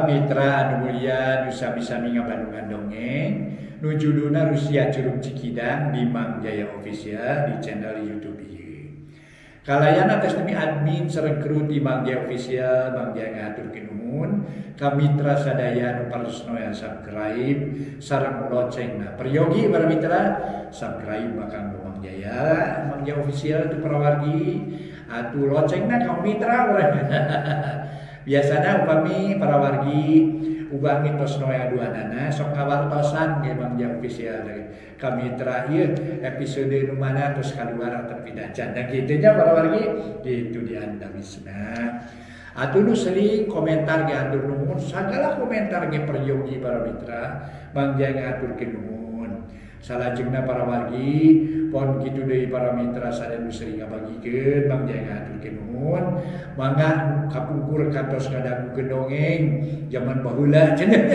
Para mitra anu mulia nu sami-sami ngabandungan dongeng nu judulna Rusia Curug Cikidang di Mang Jaya Official di channel YouTube ieu. Kalayan atas demi admin sareng kru di Mang Jaya Official, Mang Jaya ngahaturkeun nuhun ka mitra sadaya nu paros noel subscribe sareng loncengna. Peryogi para mitra subscribe bakal Mang Jaya, Mang Jaya Official itu para wargi atuh loncengna ka mitra. Biasana upami para wargi ubangi tos noel duanana sok ngawartosan ge Mang Jaya Official ka mitra ieu episode nu mana tos kaluar atau pindah canda kitu nya para wargi kitu di andawisna. Atuh nu sering komentar ge hatur nuhun, sagala komentar ge peryogi para mitra Mang Jaya ngahaturkeun nuhun. Salajengna para wargi pon kitu deui para mitra sadaya nu sering ngabagikeun Mang Jaya ngahaturkeun nuhun. Mangga kapungkur kantos ngadangukeun dongeng zaman baheula cenah.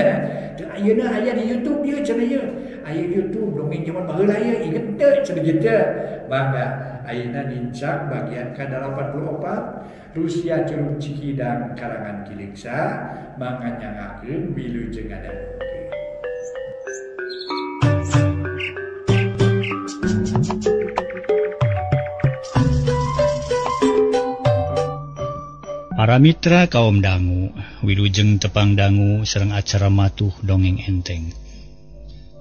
Teu ayeuna aya di YouTube ieu cenah ieu. Aya YouTube dongeng zaman baheula ieu inget teu cenah kitu. Mangga ayeuna nincak bagian ka-84 Rusia Curug Cikidang karangan Ki Leungsa mangga nyangakeun wilujeng ngadangukeun. Para mitra kaum dangu, wilujeng tepang dangu sareng acara matuh dongeng enteng.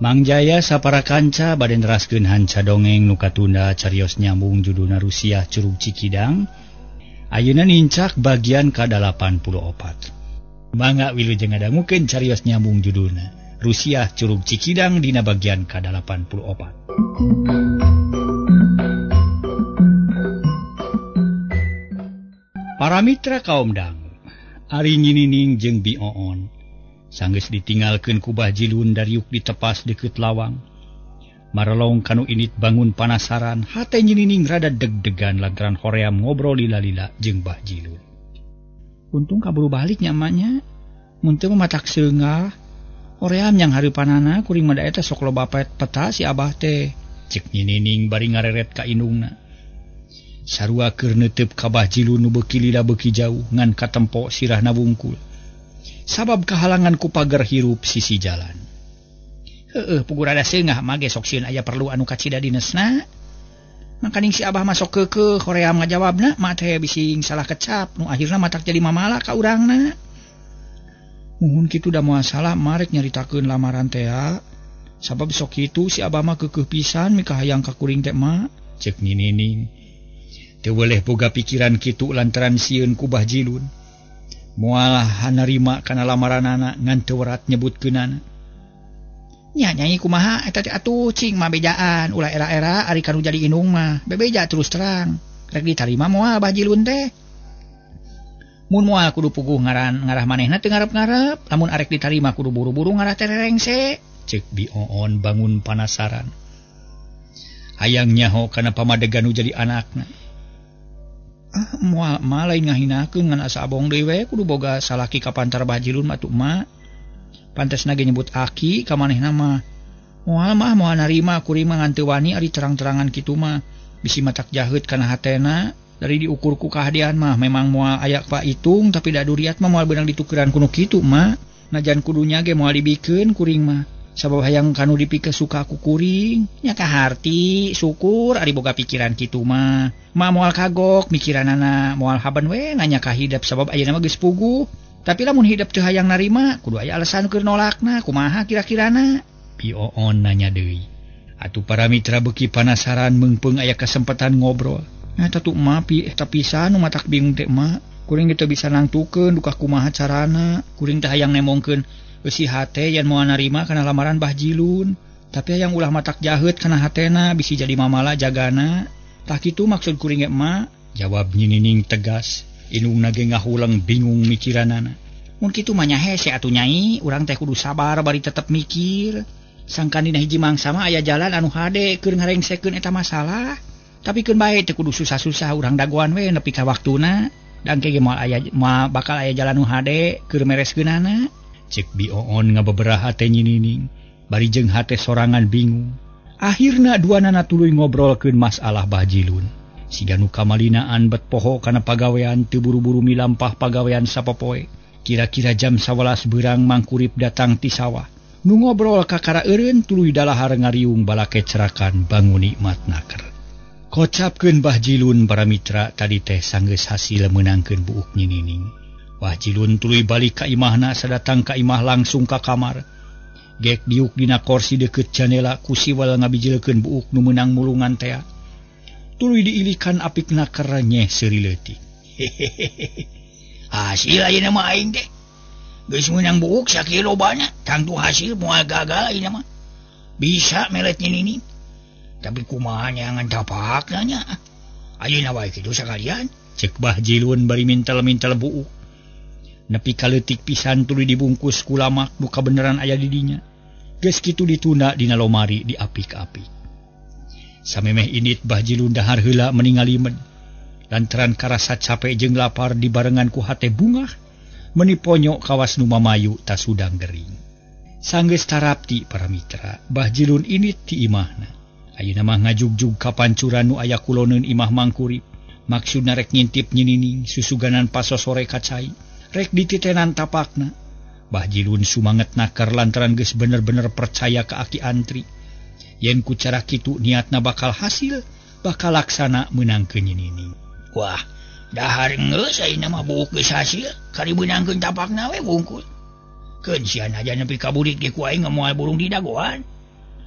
Mang Jaya sapara kanca bade neraskeun hanca dongeng nu katunda carios nyambung judulna Rusia Curug Cikidang. Ayeuna nincak bagian ka-84. Mangga wilujeng ngadangukeun carios nyambung judulna Rusia Curug Cikidang dina bagian ka-84. Para mitra kaum dangu, ari nyinining jeung Bi Oon sanggeus ditinggalkeun ku Bah Jilun dariuk ditepas deukeut lawang. Marelong kanu init bangun panasaran, hate nyinining rada deg-degan lantaran hoream ngobrol lila-lila jeung Bah Jilun. Untung kaburu balik nya emaknya, mun teu mah matak seungah. Hoream yang hareupanana kuring mah da eta sok loba peta si abah teh. Ceuk nyinining bari ngareret ka indungna. Sarua keur neuteup ka Bah Jilun nu beuki lila beuki jauh ngan katempo sirahna wungkul. Sabab kahalangan ku pagar hirup sisi jalan. Heueuh pugur ada seungah mah ge sok sieun aya perlu anu kacida dinesna. Makaning si abah masuk keukeuh hoream ngajawabna mah teh bising salah kecap nu akhirna matak jadi mamala ka urangna. Muhun kitu da moal salah marek nyaritakeun lamaran teh. Sabab sok kitu si abah mah keukeuh pisan mikahayang ka kuring teh mah. Ceuk nyinining. Teu weleh boga pikiran kitu lantaran sieun ku Bah Jilun. Moal hanarima kana lamaranana ngan teu werat nyebutkeunana. Nya nyai kumaha eta teh atuh cing mah bejaan ulah era-era ari kanu jadi indung mah bebeja terus terang. Rek ditarima moal Bah Jilun teh. Mun moal kudu puguh ngaran ngarah manehna teu ngarep-ngarep, lamun arek ditarima kudu buru-buru ngarah teh rengse. Ceuk Bi Oon bangun panasaran. Hayang nyaho kana pamadegan nu jadi anakna. Ah, moal mah lain ngahinakeun ngan asa abong deui we kudu boga salaki ka pantar Bah Jilun mah atuh mah. Pantesna ge nyebut aki ka manehna mah. Moal mah moal narima kuring mah ngan teu wani ari terang-terangan kitu mah. Bisi matak jaheut kana hatena dari diukur ku kahadean mah memang moal aya pa itung tapi da duriat mah moal beunang ditukeran ku nu kitu mah. Najan kudunya ge moal dibikeun kuring mah. Sabab hayang kanu dipikeun suka ku kuring nya kaharti syukur ari boga pikiran kitu mah. Ma moal kagok mikiranana moal haben we nanya ka hidep sabab ayeuna mah geus puguh. Tapi lamun hidep teu hayang narima kudu aya alasan keur nolakna kumaha kira-kirana. Bi Oon nanya deui. Atuh para mitra beuki panasaran meungpeung aya kesempatan ngobrol. Eta tuh mah pi eta pisan nu matak bingung teh mah. Kuring teu bisa nangtukeun duka kumaha carana. Kuring teh hayang nemongkeun eusi hate yen moal narima kana lamaran Bah Jilun. Tapi hayang ulah matak jaheut kana hatena bisi jadi mamala jagana. Tah kitu maksud kuring ge emak, jawab nyinining tegas. Indungna ge ngahuleng bingung mikiranana. Mun kitu mah nya hese atuh nyai, urang teh kudu sabar bari tetep mikir. Sangkan dina hiji mangsa mah aya jalan anu hade keur ngarengsekeun eta masalah. Tapi keun bae teu kudu susah-susah urang dagoan we nepi ka waktuna. Dangke ge moal aya moal bakal aya jalan nu hade keur mereskeunana. Ceuk Bi Oon ngabeberaha teh nyinining, bari jeung hate sorangan bingung. Akhirna duanana tuluy ngobrolkeun masalah Bah Jilun. Siga nu kamalinaan bet poho kana pagawean teu buru-buru milampah pagawean sapopoe. Kira-kira jam 11 beurang Mangkurip datang ti sawah. Nu ngobrol kakara eureun tuluy dalahar ngariung balake cerakan bangun nikmat naker. Kocapkeun Bah Jilun para mitra tadi teh sanggeus hasil meunangkeun buuk Nyi Nining. Bah Jilun tuluy balik ka imahna, sadatang ka imah langsung ka kamar. Gek diuk dina korsi deukeut janela ku siwal ngabijilkeun buuk nu meunang mulungan tea. Tuluy diilikan apik naker nyeh seuri leutik. Hehehe. Hasil ayeuna mah aing teh. Geus meunang buuk sakieu lobana, tangtu hasil moal gagal ayeuna mah. Bisa melet Nyi Nining. Tapi kumaha nyangan tapakna nya. Ayeuna wae kitu sakalian. Cek Bah Jilun bari mintal-mintal buuk. Nepi ka leutik pisan tuluy dibungkus ku lamak nu kabeneran aya di dinya. Geus kitu ditunda dina lomari diapik-apik. Samemeh indit Bah Jilun dahar heula meningali med. Lantaran karasa capek jeung lapar dibarengan ku hate bungah, meni ponyok kawas nu mamayu tasudang gering. Sanggeus tarapti para mitra, Bah Jilun indit ti imahna. Ayeuna mah ngajugjug ka pancuran nu aya kuloneun imah Mangkurip. Maksudna rek ngintip Nyi Nining susuganan pasosore ka cai. Rek dititenan tapakna. Bah Jilun sumanget naker lantaran geus bener-bener percaya ka Aki Antri. Yen ku cara kitu niatna bakal hasil, bakal laksana meunangkeun Nyi Nining. Wah, dahar geus ayeuna mah buuk geus hasil, kari meunangkeun tapakna we wungkul. Keun sian aja nepi ka burit ge ku aing moal burung didagoan.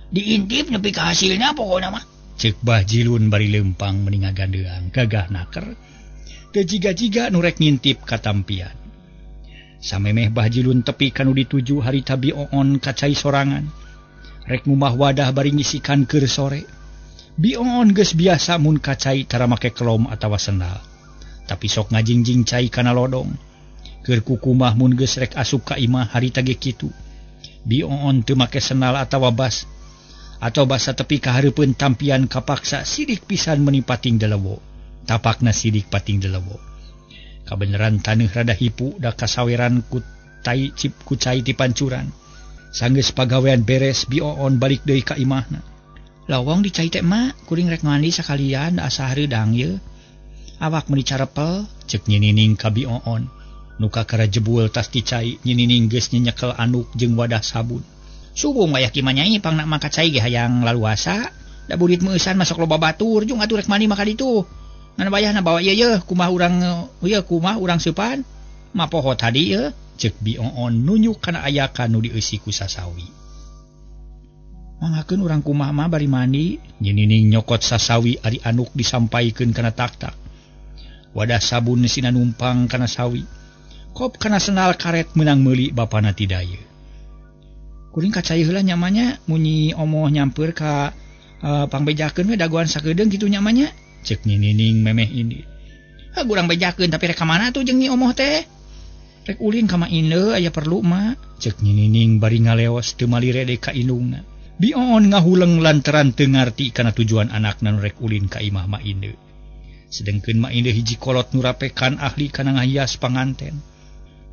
Diintip nepi ka hasilna pokona mah. Cek Bah Jilun bari leumpang meni ngagandeang gagah naker. Teu jiga-jiga nu rek ngintip katampian. Samemeh Bah Jilun tepi kanu dituju harita Bi Oon ka cai sorangan. Rek ngumah wadah bari ngisikan keur sore. Bi Oon geus biasa mun ka cai tara make kelom atawa sendal. Tapi sok ngajingjing cai kana lodong. Keur kukumah mun geus rek asup ka imah harita ge kitu. Bi Oon teu make sendal atawa bas. Atau basa tepi ka hareupeun tampian kapaksa sidik pisan meni pating delewo. Tapakna sidik pating delewo. Kabeneran taneuh rada hipu da kasaweran ku tai cip ku cai ti pancuran. Sanggeus pagawean beres Bi Oon balik deui ka imahna. Lawong di cai teh mak, kuring rek mandi sakalian asa hareudang ye. Awak meuni carepel, cek Nyi Nining ka Bi Oon. Nu kakara jebul tas ti cai, Nyi Nining geus nyenyekel anduk jeung wadah sabun. Subuh wayah ki mah nyai pangna mah ka cai ge hayang laluasa. Da burit meueusan masuk loba batur jung atuh rek mandi mah ka ditu. Ngan wayahna bawa ieu yeuh kumaha urang ieu kumaha urang seupan. Ma poho tadi yeuh, cek Bi Oon nunjuk kana ayakan nu dieusi ku sasawi. Manggakeun urang kumaha mah bari mandi. Nyi Nining nyokot sasawi ari anduk disampaikeun kana taktak. Wadah sabun sina numpang kana sawi. Kop kana sendal karet meunang meuli bapana ti daya. Kuring ka cai heula nyamanya munyi omoh nyampeur ka pangbejakeun we dagoan sakedeung kitu nyamanya. Cek Nyi Nining memeh ini. Ha urang bejakeun tapi rek ka mana tuh jeung Nyi Omoh teh? Rek ulin ka Ma Ine aya perlu mah. Cek Nyi Nining bari ngaleos teu malire deui ka indungna. Bi Oon ngahuleng lantaran teu ngarti kana tujuan anakna nu rek ulin ka imah Ma Ine. Sedengkeun Ma Ine hiji kolot nu rapekan ahli kana ngahias panganten.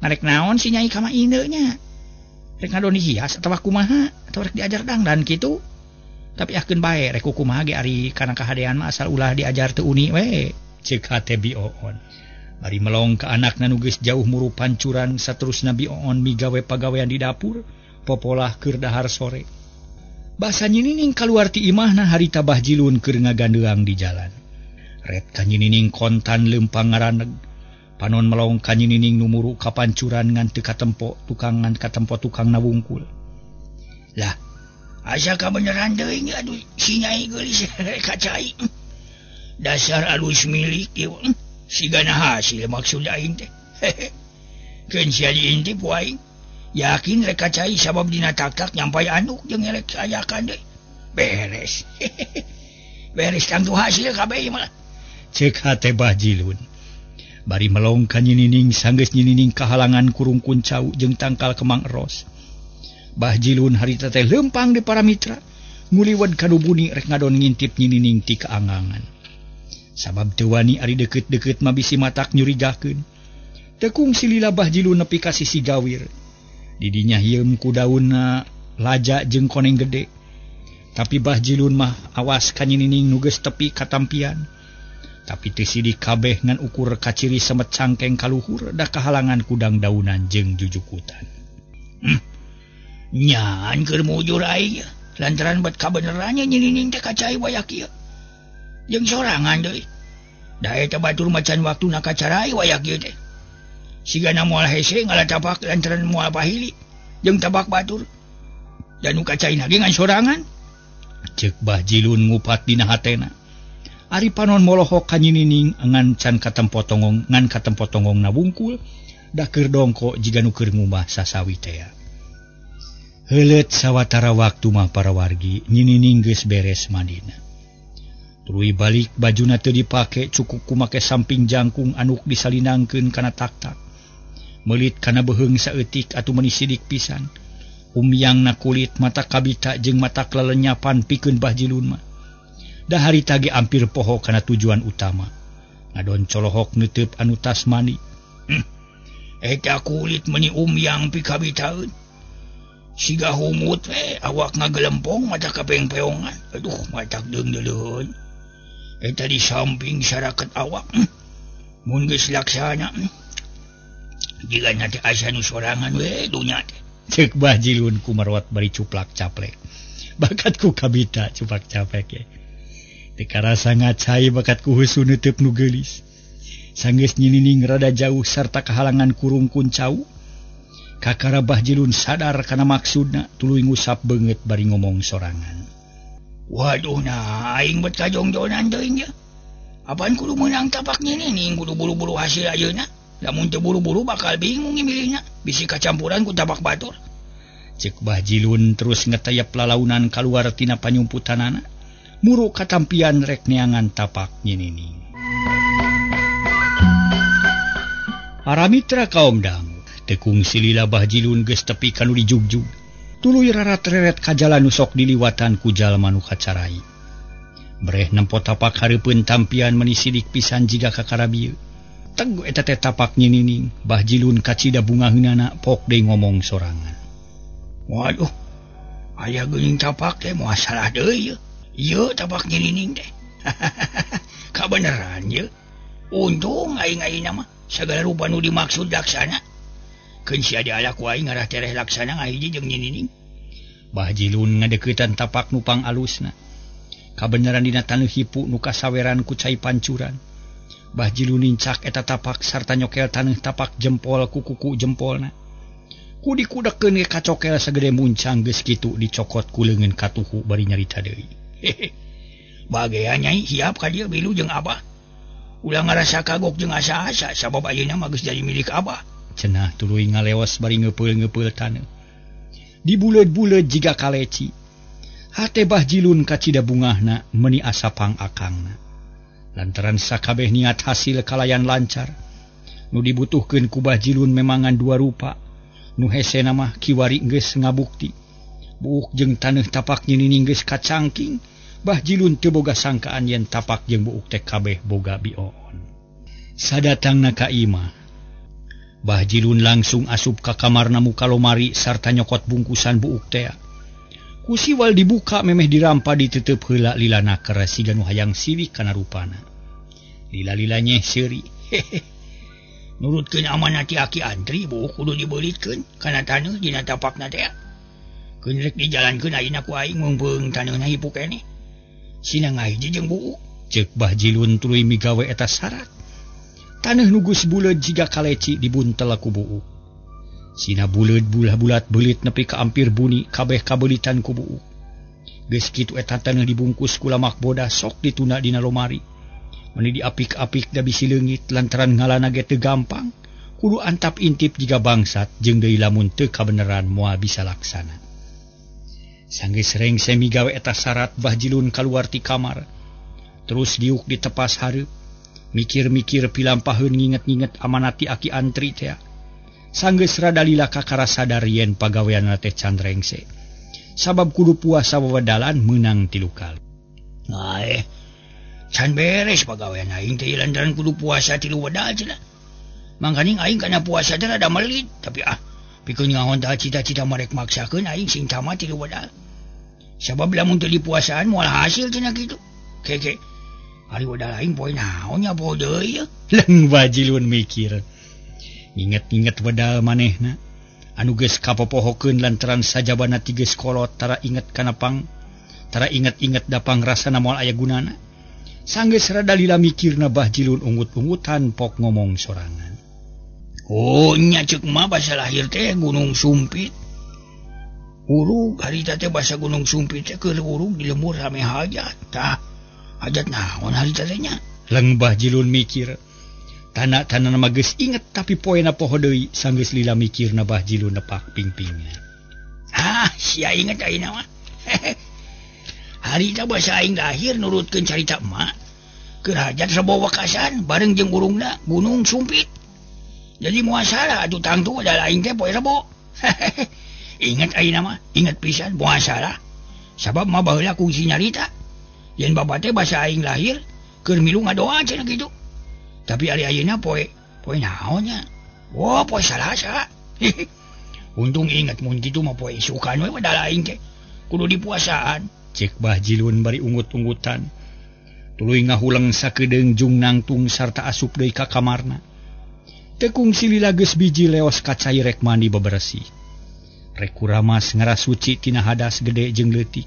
Ngarek naon si Nyai ka Ma Ine nya? Rek ngadon hias atawa kumaha atawa rek diajar dangdan kitu. Tapi ahkeun bae rek kumaha ge ari kana kahadean mah asal ulah diajar teu uni we. Cek hate Bi Oon. Bari melong ka anakna nu geus jauh muru pancuran saterusna Bi Oon migawe pagawean di dapur popolah keur dahar sore. Basa Nyi Nining kaluar ti imahna harita Bah Jilun keur ngagandeang di jalan. Ret ka Nyi Nining kontan leumpang ngaraneg. Panon melong ka Nyi Nining nu muru ka pancuran ngan teu katempo tukangan katempo tukang na wungkul. Lah, asa kabeneran deui nya aduh si Nyai geulis ka cai. Dasar alus milik ieu. Sigana hasil maksud aing teh. Keun sia diintip wae. Yakin rek ka cai sabab dina taktak nyampai anduk jeung ngelek ayakan deui. Beres. Beres tangtu hasil kabeh mah. Cek hate Bah Jilun. Bari melong ka Nyi Nining sanggeus Nyi Nining kahalangan kurungkun cau jeung tangkal kemang eros. Bah Jilun harita teh leumpang di para mitra, nguliwed ka nu buni rek ngadon ngintip Nyi Nining ti kaangangan. Sabab teu wani ari deukeut-deukeut mah bisi matak nyurigakeun. Teu kungsi lila Bah Jilun nepi ka sisi gawir. Di dinya hieum ku daunna laja jeung koneng gede. Tapi Bah Jilun mah awas ka Nyi Nining nu geus tepi katampian. Tapi teu sidik kabeh ngan ukur kaciri semet cangkeng kaluhur da kahalangan kudang daunan jeung jujukutan. Nyan keur mujur aing lantaran bet kabenerannya nyinining teh kacai wayak ieu. Jeung sorangan deui. Da eta batur macan waktuna kacarai wayak ieu teh. Sigana moal hese ngalatapak lantaran moal pahili jeung tabak batur. Dan nu kacaina ge ngan sorangan. Ceuk Bah Jilun ngupat dina hatena. Ari panon molohok ka nyinining ngan can katempo tonggong ngan katempo tonggongna wungkul da keur dongko jiga nu keur ngumah sasawi tea. Heuleut sawatara waktu mah para wargi nyinining geus beres mandina. Tuluy balik bajuna teu dipake cukup ku make samping jangkung anuk disalinangkeun kana taktak. Meulit kana beuheung saeutik atuh meuni sidik pisan. Umyangna kulit mata kabita jeung mata lelenyapan pikeun Bah Jilun mah. Da harita ge ampir poho kana tujuan utama. Ngadon colohok neuteub anu tas mandi. Eta kulit meuni umyang pikabitaeun. Siga humut we awak ngagelempong mata kapengpeongan. Aduh matak deung-deuleuheun. Eta di samping saraket awak. Mun geus laksana. Jigana teh asa nu sorangan we dunya teh. Ceuk Bah Jilun kumarwat bari cuplak caplek. Bakat ku kabita cuplak caplek ye. Teu karasa ngacai bakat ku heusu neuteub nu geulis. Sanggeus nyinining rada jauh sarta kahalangan kurungkun cau. Kakara Bah Jilun sadar kana maksudna tuluy ngusap beungeut bari ngomong sorangan. Waduh nah aing bet kajongjonan teuing ye. Apaan kudu meunang tapak nyinining kudu buru-buru hasil ayeuna. Lamun teu buru-buru bakal bingung milihna. Bisi kacampuran ku tapak batur. Ceuk Bah Jilun terus ngetayap lalaunan kaluar tina panyumputanana. Muru katampian rek neangan tapak nyinining. Para mitra kaum dangu, tekung silila Bah Jilun geus tepi kanu dijugjug. Tuluy rarat-reret ka jalan nu sok diliwatan ku jalma nu kacarai. Breh nempo tapak hareupeun tampian meuni sidik pisan jiga kakara bieu. Teg eta teh tapak nyinining, Bah Jilun kacida bungaheunana pok deui ngomong sorangan. Waduh, aya geuning tapak teh moal salah deui ye. Ieu tapak nyinining teh. Kabeneran ye. Untung aing ayeuna mah sagala rupa nu dimaksud laksana. Keun sia diala ku aing ngarah tereh laksana ngahiji jeung nyinining. Bah Jilun ngadeuketan tapak nu pangalusna. Kabeneran dina taneuh hipu nu kasaweran ku cai pancuran. Bah Jilun nincak eta tapak sarta nyokel taneuh tapak jempol ku kuku jempolna. Ku dikudekeun ge kacokel sagede muncang geus kitu dicokot ku leungeun katuhu bari nyarita deui. Hehe. Bagean nyai siap ka dieu milu jeung abah. Ulah ngarasa kagok jeung asa-asa sabab ayeuna mah geus jadi milik abah. Cenah tuluy ngaleos bari ngeupeul-ngeupeul taneuh. Dibuleud-buleud jiga kaleci. Hate Bah Jilun kacida bungahna meuni asa pangakangna. Lantaran sakabeh niat hasil kalayan lancar. Nu dibutuhkeun ku Bah Jilun memangan dua rupa. Nu hesena mah kiwari geus ngabukti. Buuk jeung taneuh tapak nyinining geus kacangking. Bah Jilun teu boga sangkaan yen tapak jeung buuk teh kabeh boga bioon. Sadatangna ka imah, Bah Jilun langsung asup ka kamarna muka lomari sarta nyokot bungkusan buuk tea. Ku siwal dibuka memeh dirampa ditutup heula lilana keras siga nu hayang siwik kana rupana. Lila-lila nyeh seuri. Hehe. Nurutkeun amanat ti aki antri buuk kudu dibeulitkeun kana taneuh dina tapakna tea. Keun rek dijalankeun ayeuna ku aing meungpeung taneuhna hipu keneh. Sina ngahiji jeung buuk. Ceuk Bah Jilun tuluy migawe eta syarat. Taneuh nu geus buleud jiga kaleci dibuntel ku buuk. Sina buleud bulah-bulat beulit nepi ka ampir buni kabeh kabeulitan ku buuk. Geus kitu eta taneuh dibungkus ku lamak bodas sok dituna dina lomari. Meuni diapik-apik da bisi leungit lantaran ngalana ge teu gampang. Kudu antap intip jiga bangsat jeung deui lamun teu kabeneran moal bisa laksana. Sanggeus rengse migawe eta syarat Bah Jilun kaluar ti kamar. Terus diuk ditepas hareup. Mikir-mikir pilampaheun nginget-nginget amanat ti aki antri tea. Sanggeus rada lila kakara sadar yen pagaweanna teh can rengse. Sabab kudu puasa wewedalan meunang 3 kali. Aeh, can beres pagawean aing teh lantaran kudu puasa 3 wedal cenah. Mangkaning aing kana puasa teh rada melit, tapi ah pikeun ngahontal cita-cita marek maksakeun aing sing tamat 3 wedal. Sabab lamun teu dipuasaan moal hasil cenah kitu. Keke Ari wedal aing poe naon nya poho deui ye. Leung Bajilun mikir. Inget-inget wedal manehna anu geus kapopohokeun lantaran sajabana ti geus kolot tara inget kana pang tara inget-inget dapang rasana moal aya gunana. Sanggeus rada lila mikirna Bah Jilun ungut-ungutan pok ngomong sorangan. Oh nya ceuk mah basa lahir teh Gunung Sumpit. Urug harita teh basa Gunung Sumpit teh keur urug di lembur rame hajat. Tah hajat naon harita teh nya? Leung Bah Jilun mikir. Tana-tana mah geus inget tapi poena poho deui sanggeus lila mikirna Bah Jilun nepak pingpingna. Hah, sia inget ayeuna mah. Harita basa aing lahir nurutkeun carita emak. Keur hajat Rebo Wekasan bareng jeung urungna Gunung Sumpit. Jadi moal salah atuh tangtu da aing teh poe Rebo. Inget ayeuna mah, inget pisan moal salah. Sabab mah baheula kungsi nyarita. Yen bapa teh basa aing lahir keur milu ngadoa cenah kitu. Tapi ari ayeuna poe poe naon nya? Wah, poe Salasa. Untung inget mun kitu mah poe isukan we da aing teh. Kudu dipuasaan. Cek Bah Jilun bari ungut-ungutan. Tuluy ngahuleng sakedeung jung nangtung sarta asup deui ka kamarna. Teu kungsi lila geus biji leos ka cai rek mandi bebersih. Rek kuramas ngarasuci tina hadas gede jeung leutik.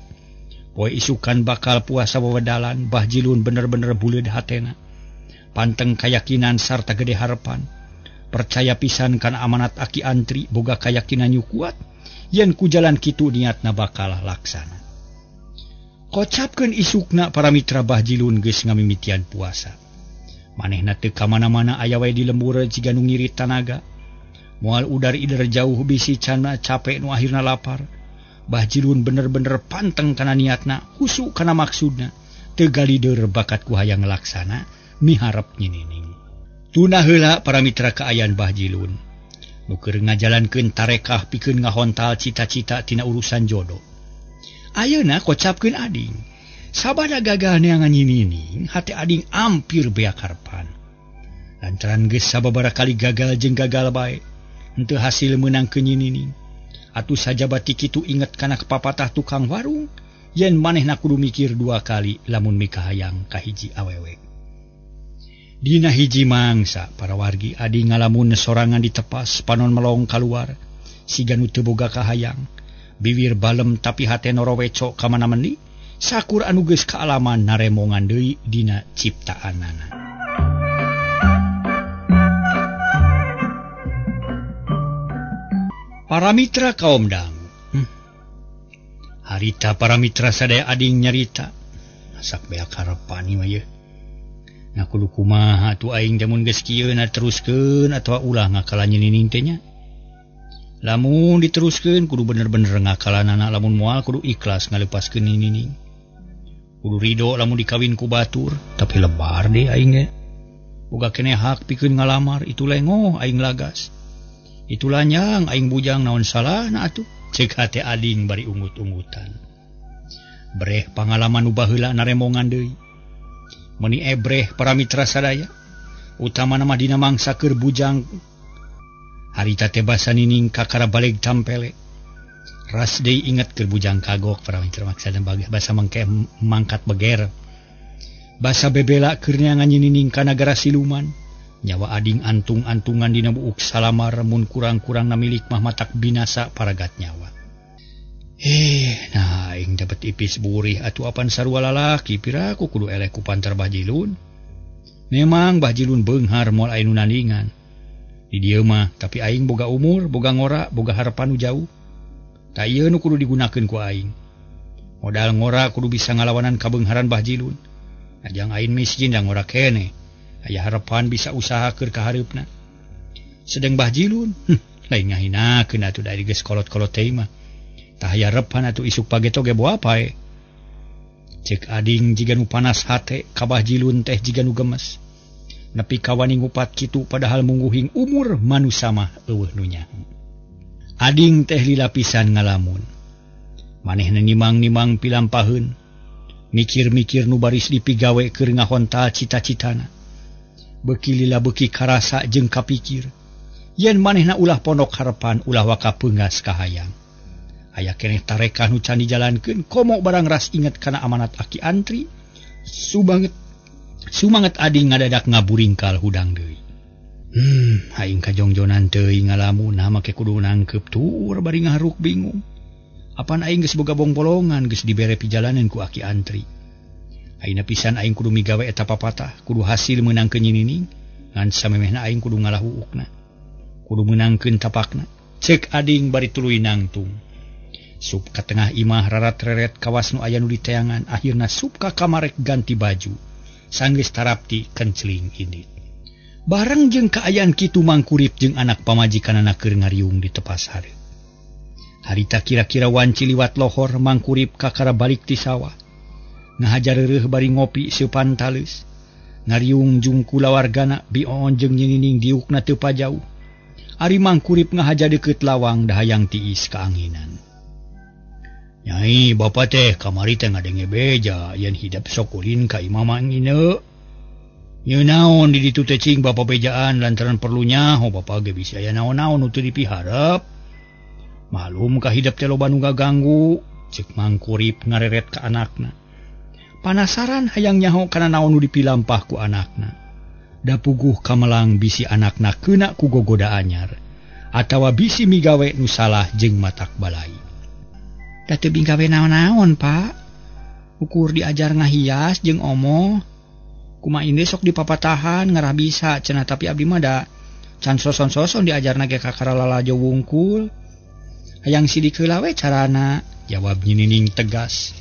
Poe isukan bakal puasa wewedalan, Bah Jilun bener-bener buleud hatena. Panteng kayakinan sarta gede harepan. Percaya pisan kana amanat Aki Antri boga kayakinan nu kuat yen ku jalan kitu niatna bakal laksana. Kocapkeun isukna para mitra Bah Jilun geus ngamimitian puasa. Manehna teu ka mana-mana aya wae di lembur jiga nu ngirit tanaga. Moal udar-ider jauh bisi cana capek nu akhirna lapar. Bah Jilun bener-bener panteng kana niatna, husu kana maksudna. Teu galider bakat ku hayang laksana, miharep nyinining. Tuna heula para mitra kaayaan Bah Jilun. Nu keur ngajalankeun tarekah pikeun ngahontal cita-cita tina urusan jodoh. Ayeuna kocapkeun ading. Sabada gagal neangan nyinining, hate ading ampir beak harepan. Lantaran geus sababaraha kali gagal jeung gagal bae, henteu hasil meunangkeun nyinining. Atuh sajaba ti kitu inget kana papatah tukang warung, yen manehna kudu mikir dua kali lamun mikahayang ka hiji awewe. Dina hiji mangsa para wargi ading ngalamun sorangan ditepas panon melong kaluar, siga nu teu boga kahayang. Biwir balem tapi hate noroweco ka mana meuni sakur anu geus kaalaman naremongan deui dina ciptaanana. Para mitra kaum dangu. Harita para mitra sadaya ading nyarita. Masak beak harepan ieu mah yeuh. Nah kudu kumaha atuh aing teh mun geus kieu na teruskeun atawa ulah ngakalan nyinining teh nya. Lamun diteruskeun kudu bener-bener ngakalanana, lamun moal kudu ikhlas ngalepaskeun ninining. Kudu ridho lamun dikawin ku batur, tapi lebar deh aing ge. Boga keneh hak pikeun ngalamar, itu lengoh aing lagas. Itu lanyang aing bujang naon salahna atuh. Ceuk hate ading bari ungut-ungutan. Breh pangalaman nu baheula naremongan deui. Meuni ebreh para mitra sadaya, utamana mah dina mangsa keur bujang. Harita teh basa nining kakara baleg tampele. Ras deui inget keur bujang kagok para mitra maksana basa mangke mangkat beger. Basa bebela keur neangan nyinining ka nagara siluman. Nyawa ading antung-antungan dina buuk salamar mun kurang-kurang na milik mah matak binasa paragat nyawa. Nah aing dapet ipis burih atuh apan sarua lalaki piraku kudu eleh ku pantar Bah Jilun. Memang Bah Jilun beunghar moal aya nu nandingan. Di dieu mah tapi aing boga umur, boga ngora, boga harapan nu jauh. Ta ieu nu kudu digunakeun ku aing. Modal ngora kudu bisa ngalawanan kabeungharan Bah Jilun. Ajang aing miskin da ngora keneh. Aya harapan bisa usaha keur ka hareupna. Sedeng Bah Jilun, lain ngahinakeun atuh da geus kolot-kolot teh mah. Tah aya harapan atuh isuk pageto ge boa pae. Cek ading jiga nu panas hate ka Bah Jilun teh jiga nu gemes. Nepi kawani ngupat kitu padahal mungguhing umur manusa mah eueuh nu nyaho. Ading teh lila pisan ngalamun. Manehna nimang-nimang pilampaheun. Mikir-mikir nu baris dipigawe keur ngahontal cita-citana. Beuki lila beuki karasa jeung kapikir. Yen manehna ulah pondok harepan ulah waka peunggas kahayang. Aya keneh tarekah nu can dijalankeun komo barang ras inget kana amanat Aki Antri. Subanget Sumanget ading ngadadak ngaburingkal hudang deui. Aing kajongjonan teuing ngalamun make kudu nangkep tuur bari ngaharuk bingung. Apan aing geus boga bongbolongan geus dibere pijalanan ku aki antri. Ayeuna pisan aing kudu migawe eta papatah, kudu hasil meunangkeun Nyi Nining, ngan samemehna aing kudu ngalah uukna. Kudu meunangkeun tapakna. Cek ading bari tuluy nangtung. Sup ka tengah imah rarat-reret kawas nu aya nu diteangan, akhirna sup ka kamarek ganti baju. Sanggeus tarapti kenceling indit. Bareng jeung kaayaan kitu Mangkurip jeung anak pamajikanana keur ngariung di tepas hareup. Harita kira-kira wanci liwat lohor Mangkurip kakara balik ti sawah. Ngahajar reureuh bari ngopi seupan taleus. Ngariung jung kulawargana Bi Oon jeung Nyi Nining diukna teu pajauh. Ari Mangkurip ngahaja deukeut lawang dahayang tiis kaanginan. Nyai bapa teh kamari teh ngadenge beja yen hidep sok ulin ka imah Mang Ine. Nyeun naon di ditu teh cing bapa bejaan lantaran perlu nyaho bapa ge bisi aya naon-naon nu teu dipiharep. Malum ka hidep teh loba nu gaganggu, cek Mangkurip ngareret ka anakna. Panasaran hayang nyaho kana naon nu dipilampah ku anakna. Da puguh kamelang bisi anakna keuna ku gogoda anyar atawa bisi migawe nu salah jeung matak balai. Da teu binggawe naon-naon, Pak. Ukur diajar ngahias jeung omoh. Kumaha inde sok dipapatahan ngarah bisa cenah tapi abdi mah da can soson-soson diajarna ge kakara lalajo wungkul. Hayang sidik heula we carana, jawab Nyi Nining tegas.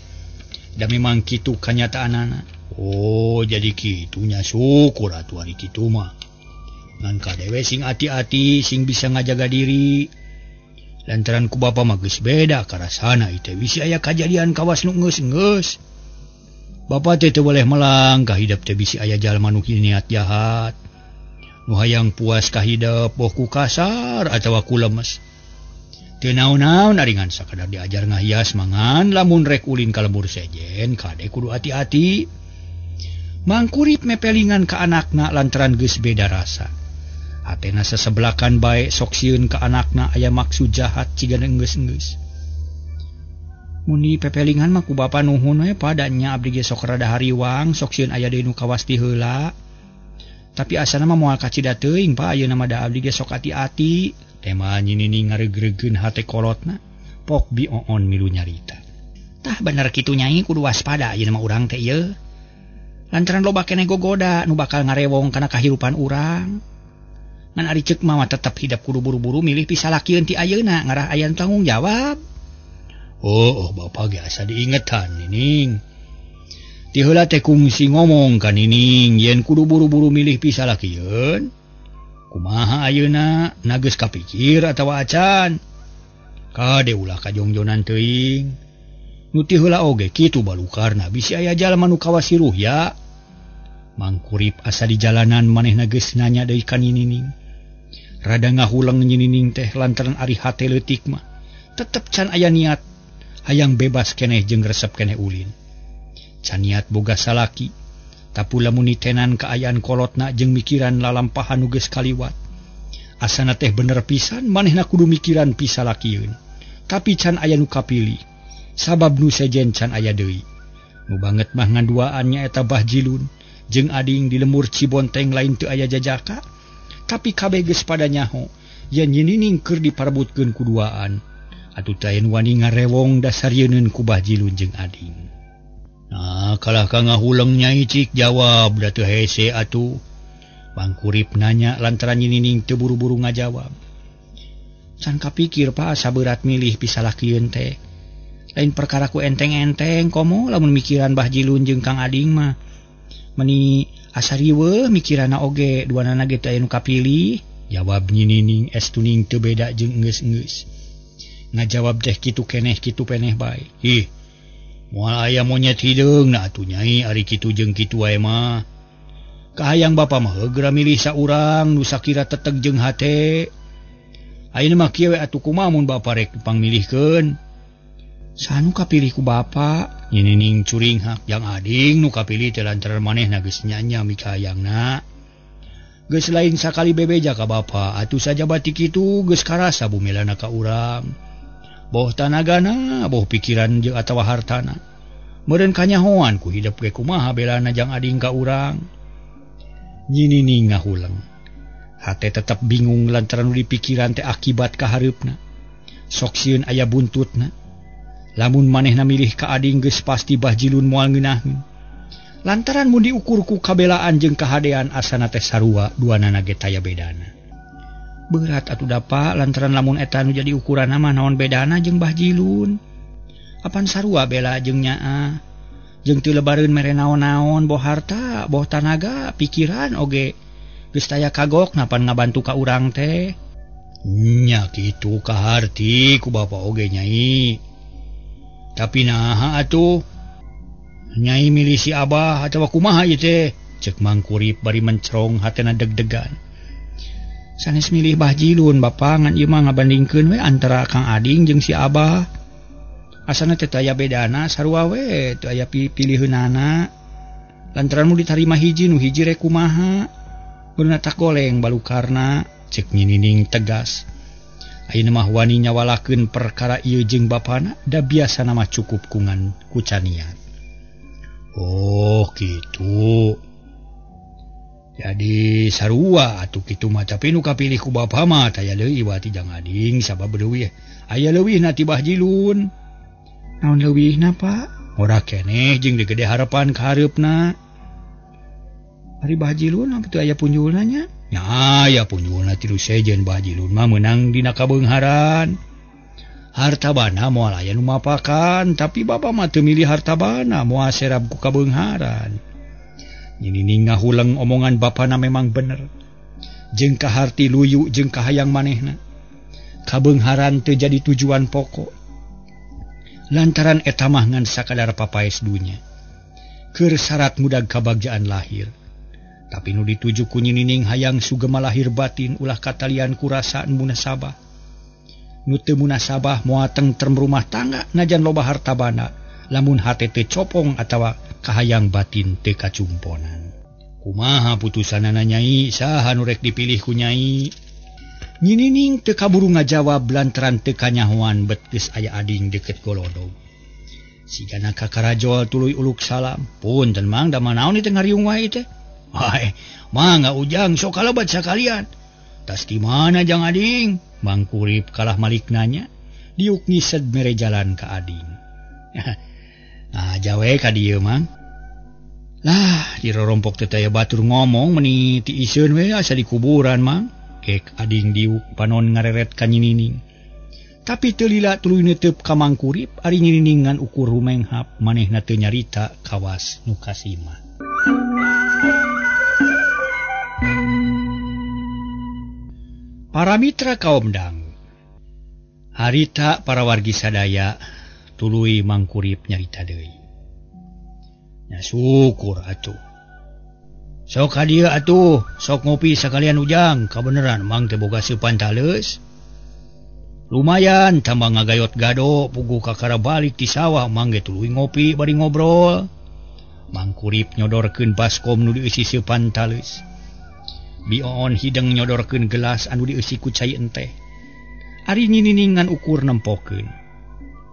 Da memang kitu kanyataanana. Oh, jadi kitunya syukur atuh ari kitu mah. Ngan kadewe sing ati-ati sing bisa ngajaga diri. Lantaran ku bapa mah geus beda karasana ieu teh bisi aya kajadian kawas nu geus-geus. Bapa teh teu boleh melang ka hidep teh bisi aya jalma nu niat jahat. Nu hayang puas ka hidep boh ku kasar atawa ku lemes. Teu naon-naon ari ngan sakadar diajar ngahias mangan lamun rek ulin ka lembur sejen kade kudu ati-ati. Mangkurip mepelingan ka anakna lantaran geus beda rasa. Hatena sesebelakan bae sok sieun ka anakna aya maksud jahat ciga enggeus-enggeus. Muni pepelingan mah ku bapa nuhun we padanya abdi ge sok rada hariwang sok sieun aya deui nu kawas ti heula. Tapi asana mah moal kacida teuing Pak ayeuna mah da abdi ge sok ati-ati. Tema Nyi Nining ngareugreugkeun hate kolotna, pok Bi Oon milu nyarita. Tah bener kitu nyai kudu waspada ayeuna mah urang teh ieu. Lantaran loba keneh gogoda nu bakal ngarewong kana kahirupan urang. Ngan ari ceuk mah tetep hidep kudu buru-buru milih pisalakieun ti ayeuna ngarah aya tanggung jawab. Oh, bapa ge asa diingetan Nining. Ti heula teh kungsi ngomong ka Nining yen kudu buru-buru milih pisalakieun. Kumaha ayeuna na geus kapikir atawa acan. Kade ulah kajongjonan teuing. Nu ti heula oge kitu balukarna bisi aya jalma nu kawas ruhya. Mangkurip asa di jalanan manehna geus nanya deui ka Nyi Nining. Rada ngahuleng Nyi Nining teh lantaran ari hate leutik mah tetep can aya niat hayang bebas keneh jeung resep keneh ulin. Can niat boga salaki. Tapu lamun nitenan kaayaan kolotna jeung mikiran lalampahan nu geus kaliwat. Asana teh bener pisan manehna kudu mikiran pisalakieun. Tapi can aya nu kapilih. Sabab nu sejen can aya deui. Nu banget mah nganduaan nyaeta Bah Jilun jeung ading di lemur Cibonteng lain teu aya jajaka. Tapi kabeh geus pada nyaho yen Nyi Nining keur diparebutkeun ku duaan. Atuh teh wani ngarewong dasar yeuneun ku Bah Jilun jeung ading. Nah, kalah ka ngahuleng nyai cik jawab da teu hese atuh. Mangkurip nanya lantaran Nyi Nining teu buru-buru ngajawab. Can kapikir Pak asa berat milih pisalakieun teh. Lain perkara ku enteng-enteng komo lamun mikiran Bah Jilun jeung Kang Ading mah. Meni asa riweuh mikiranna oge duanana ge teu aya nu kapilih. Jawab Nyi Nining estuning teu beda jeung enggeus-enggeus. Ngajawab teh kitu keneh kitu peneh bae. Ih. Moal aya monyet hideung na atuh nyai ari kitu jeung kitu wae mah. Kahayang bapa mah geura milih saurang nu sakira teteg jeung hate. Ayeuna mah kieu we atuh kumaha mun bapa rek pangmilihkeun. Saha nu kapilih ku bapa? Nyi Nining curinghak jang ading nu kapilih teh lantaran manehna geus nyanya mikahayangna. Geus lain sakali bebeja ka bapa atuh sajabati kitu geus karasa bumelana ka urang. Boh tanagana, boh pikiran jeung atawa hartana. Meureun kanyahoan ku hidep ge kumaha belana jang ading ka urang. Nyi Nining ngahuleng. Hate tetep bingung lantaran nu dipikiran teh akibat kahareupna. Sok sieun aya buntutna. Lamun manehna milih ka ading geus pasti Bah Jilun moal ngeunaheun. Lantaran mun diukur ku kabelaan jeung kahadean asana teh sarua duanana ge taya bedana. Berat atuh dapa lantaran lamun eta nu jadi ukuranna mah naon bedana jeung Bah Jilun. Apan sarua bela jeung nyaah. Jeung teu lebareun mere naon-naon boh harta, boh tanaga, pikiran oge. Geus taya kagok napan ngabantu ka urang teh. Nya kitu kaharti ku bapa oge nyai. Tapi naha atuh nyai milih si Abah atawa kumaha ieu teh? Ceuk Mang Kurip bari mencerong hatena deg-degan. Sanes milih Bah Jilun bapa ngan ieu mah ngabandingkeun we antara Kang Ading jeung si Abah. Asana teh aya bedana sarua we teu aya piliheunana. Lantaran mu ditarima hiji nu hiji rek kumaha? Beunna tak goleng balukarna, ceuk Nyi Nining tegas. Ayeuna mah wani nyawalakeun perkara ieu jeung bapana da biasana mah cukup kungan kucaniat. Oh gitu. Jadi sarua atuh kitu mah tapi nu kapilih ku bapa mah taya deui wati jang ading sabab leuwih. Aya leuwihna ti Bah Jilun. Naon leuwihna Pak? Ora keneh jeung gede harapan ka hareupna. Ari Bah Jilun apa teu aya punjulna nya? Nya aya punjulna tilu sejen Bah Jilun mah meunang dina kabeungharan. Harta bana moal aya nu mapakan, tapi bapa mah teu milih harta bana, moal serab ku kabeungharan. Nyi Nining ngahuleng omongan bapana memang bener. Jeung kaharti luyu jeung kahayang manehna. Kabeungharan teu jadi tujuan pokok. Lantaran eta mah ngan sakadar papaes dunya. Keur syarat mudag kabagjaan lahir. Tapi nu dituju ku Nyi Nining hayang sugema lahir batin ulah katalian ku rasa munasabah. Nu teu munasabah moal tengtrem rumah tangga najan loba harta bana lamun hate teu copong atawa kahayang batin teu kacumponan. Kumaha putusanana nyai, saha nu rek dipilih ku nyai? Nyi Nining teu kaburu ngajawab lantaran teu kanyahoan bet geus aya ading deket golodog. Sigana kakarajol tuluy uluk salam. Punten Mang, da manaon ieu teh ngariung wae teh? Hae, mangga Ujang sok kalebat sakalian. Tas di mana jang ading? Mang Kurip kalah malik nanya. Diuk ngised mere jalan ka ading. Nah, jawe ka dieu Mang. Lah, dirorompok teh taya batur ngomong meni ti iseun we asa di kuburan Mang. Kek ading diuk panon ngareret ka Nyi Nining. Tapi teu lila tuluy neuteup ka Mang Kurip ari Nyi Nining ngan ukur rumenghap manehna teu nyarita kawas nu kasima. Para mitra kaum dangu, harita para wargi sadaya tuluy Mang Kurip nyarita deui. Nya syukur atuh. Sok ka dieu atuh, sok ngopi sakalian Ujang, kabeneran Mang teh boga seupan taleus. Lumayan tambah ngagayot gado puguh kakara balik ti sawah Mang ge tuluy ngopi bari ngobrol. Mang Kurip nyodorkeun baskom nu dieusi seupan taleus. Bioon hideng nyodorkeun gelas anu dieusi ku cai enteh. Ari Nyi Nining ngan ukur nempokeun.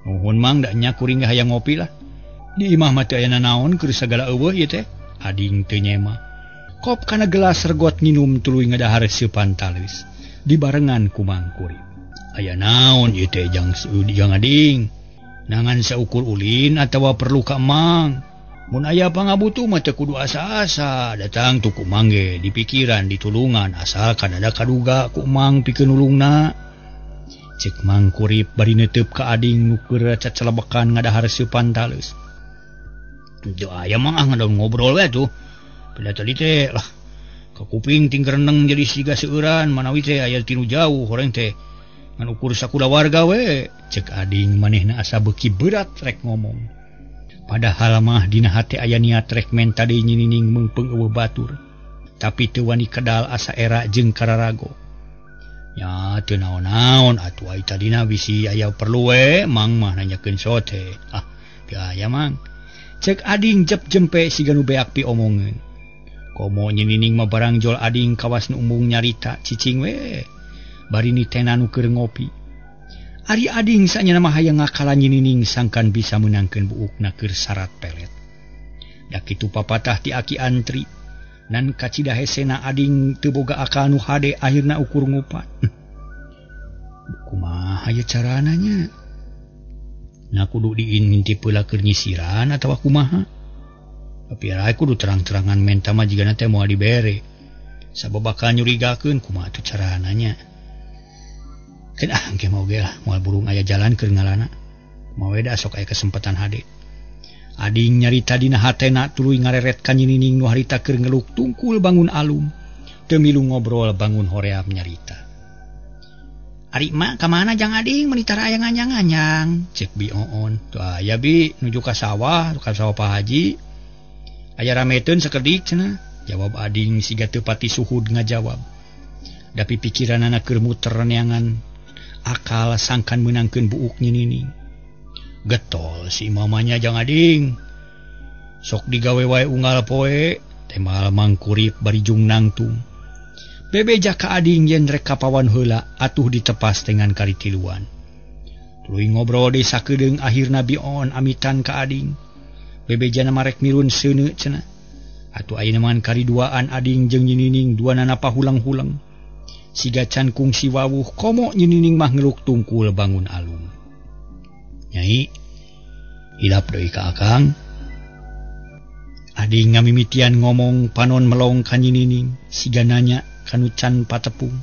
Nuhun Mang, da nya kuring hayang ngopi lah. Di imah mah teu aya nanaon keur sagala eueuh ieu teh. Ading teu nyema. Kop kana gelas regot nginum tuluy ngadahar seupan taleus. Dibarengan ku Mang Kurip. Aya naon ieu teh jang ading? Nangan saukur ulin atawa perlu ka Mang? Mun aya pangabutuh mah teu kudu asa-asa, datang tuh ku Mang ge dipikiran ditulungan asalkan ada kaduga ku Mang pikeun nulungna. Ceuk Mang Kurip bari neuteub ka ading nu keur cacelebekan ngadahar seupan taleus. Teu aya mah ah ngadon ngobrol we tuh. Pada tadi teh lah ka kuping ting reneng jadi siga seueuran manawi teh aya tinu jauh horeng teh ngan ukur sakuda warga we. Ceuk ading manehna asa beuki berat rek ngomong. Padahal mah dina hate aya niat rek menta deui Nyi Nining meungpeung eueuh batur. Tapi teu wani kedal asa era jeung kararago. Nya teu naon-naon atuh ai tadina bisi aya perlu we Mang mah nanyakeun sote. Ah, teu aya Mang. Ceuk ading jep jempe siga nu beak piomongeun. Komo Nyi Nining mah barang jol ading kawas nu embung nyarita cicing we. Bari nitena nu keur ngopi. Ari ading sanyana mah hayang ngakalan Nyinining sangkan bisa meunangkeun buukna keur syarat pelet. Da kitu papatah ti aki antri. Nan kacida hesena ading teu boga akal nu hade akhirna ukur ngupat. Kumaha ye carana nya? Na kudu diintip heula keur nyisiran atawa kumaha? Tapi rai kudu terang-terangan menta mah jigana teh moal dibere. Sabab bakal nyurigakeun kumaha tuh carana nya? Keun ah engke mah oge lah moal burung aya jalan keur ngalana. Kumaha we da sok aya kesempatan hade. Ading nyarita dina hatena tuluy ngareret ka Nyinining nu harita keur ngeluk tungkul bangun alum. Teu milu ngobrol bangun hoream nyarita. Ari mak ka mana jang ading meuni tara aya nganyang-nganyang? Cek Bi Oon. Tuh aya bi nuju ka sawah Pak Haji. Aya rameteun sakedik cenah. Jawab ading siga teu pati suhud ngajawab. Tapi pikiranana keur muter neangan akal sangkan meunangkeun buuk Nyinining. Getol si mamanya jang ading. Sok digawe wae unggal poe, temal mangkurip bari jung nangtung. Bebeja ka ading yen rek kapawan heula atuh ditepas dengan kari tiluan. Tuluy ngobrol deui sakedeung akhirna Bi Oon amitan ka ading. Bebejana marek mirun seuneu cenah. Atuh ayeuna mah kari duaan ading jeung Nyinining duanana pahulang-hulang. Siga can kungsi wawuh komo Nyinining mah ngeluk tungkul bangun alum. Nyai, hilap deui ka akang. Ading ngamimitian ngomong panon melong ka Nyinining siga nanya kanu can patepung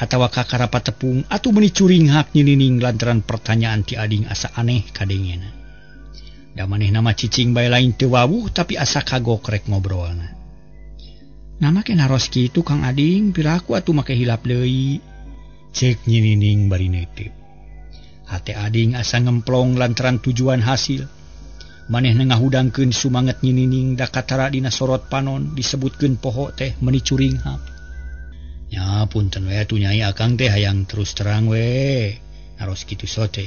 atawa kakara patepung atuh meuni curinghak Nyinining lantaran pertanyaan ti ading asa aneh kadengena. Da manehna mah cicing bae lain teu wawuh tapi asa kagok rek ngobrolna. Nah make naros kitu Kang Ading piraku atuh make hilap deui. Cek Nyinining bari neuteup. Hate ading asa ngemplong lantaran tujuan hasil. Manehna ngahudangkeun sumanget Nyinining da katara dina sorot panon disebutkeun poho teh meuni curinghap. Nya punten we atuh nyai akang teh hayang terus terang we. Naros kitu sote.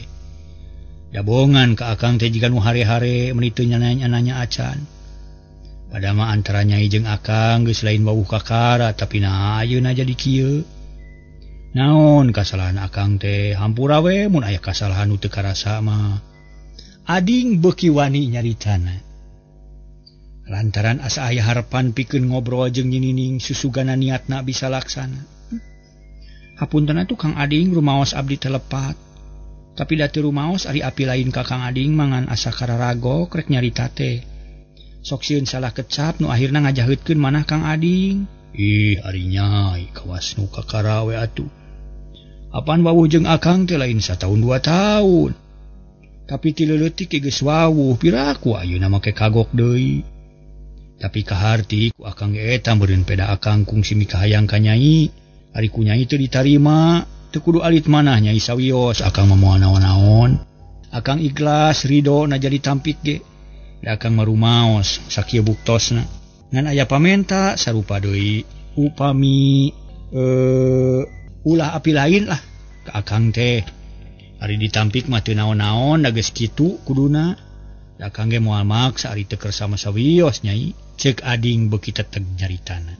Dabongan ka akang teh jiga nu hare-hare meuni teu nanya-nanya acan. Padahal mah antara nyai jeung akang geus lain wawuh kakara tapi nah ayeuna jadi kieu. Naon kasalahan akang teh hampura we mun aya kasalahan nu teu karasa mah. Ading beuki wani nyaritana. Lantaran asa aya harepan pikeun ngobrol jeung Nyinining susugana niatna bisa laksana. Hapunten atuh Kang Ading rumaos abdi teh lepat. Tapi da teu rumaos ari api lain ka Kang Ading mangan asa kararagok rek nyarita teh. Sok sieun salah kecap nu akhirna ngajaheutkeun manah Kang Ading. Ih ari nyai kawas nu kakara we atuh. Apan wawuh jeung akang teh lain satahun 2 tahun. Tapi ti leutik geus wawuh piraku ayeuna make kagok deui. Tapi kaharti ku akang ge eta meureun peda akang kungsi mikahayang ka nyai. Ari ku nyai teu ditarima, teu kudu alit manah nyai sawios akang mah moal naon-naon. Akang ikhlas ridho na jadi tampik ge. Da akang mah rumaos sakieu buktosna. Ngan aya pamenta sarupa deui upami ulah api lain lah ka akang teh. Ari ditampik mah teu naon-naon da geus kitu kuduna. Da akang ge moal maksa ari teu kersa mah sawios nyai. Ceuk ading beuki teteg nyaritana.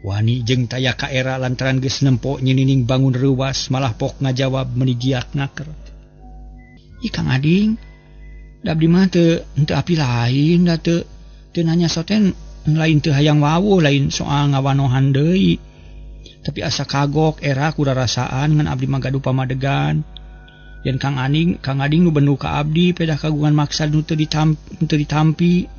Wani jeung taya ka era lantaran geus nempo Nyinining bangun reuwas malah pok ngajawab meuni giak ngaker. Ih Kang Ading, da abdi mah teu api lain da teu nanya soten lain teu hayang wawuh lain soal ngawanohan deui. Tapi asa kagok era kurarasaan ngan abdi mah gaduh pamadegan. Yen Kang Ading nu bendu ka abdi pedah kagungan maksad nu teu ditampi.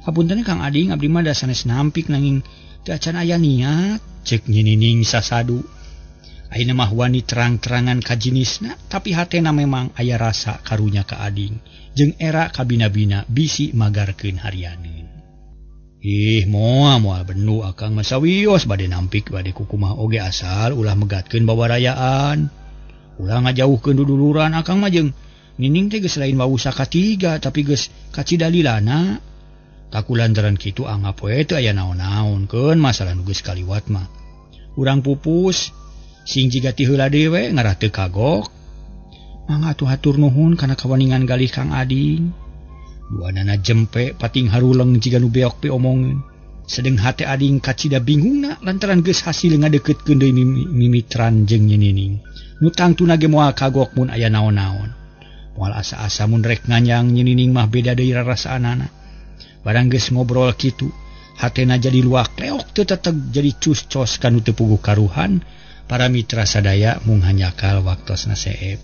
Hapunten Kang Ading abdi mah da sanes nampik nanging teu acan aya niat. Cek Nyinining sasadu. Ayeuna mah wani terang-terangan ka jinisna tapi hatena memang aya rasa karunya ka ading jeung era kabina-bina bisi magarkeun harianeun. Ih moal bendu akang mah sawios bade nampik bade kukumaha oge asal ulah megatkeun bawarayaan. Ulah ngajauhkeun duduluran akang mah jeung Nining teh geus lain wawuh sakatiga tapi geus kacidalilana. Taku lantaran kitu anggap we teu aya naon-naon keun masalah nu geus kaliwat mah. Urang pupus sing jiga ti heula deui we ngarah teu kagok. Mangga atuh hatur nuhun kana kawaningan galih Kang Ading. Duanana jempe pating haruleng jiga nu beok piomongeun. Sedeng hate ading kacida bingungna lantaran geus hasil ngadeuketkeun deui mimitran jeung Nyinining. Nu tangtuna ge moal kagok mun aya naon-naon. Moal asa-asa mun rek nganyang Nyi Nining mah beda deui rarasaanana. Barang geus ngobrol kitu, hatena jadi luak leok teu teteg jadi cus-cos kanu teu puguh karuhan. Para mitra sadaya mung hanjakal waktosna seep.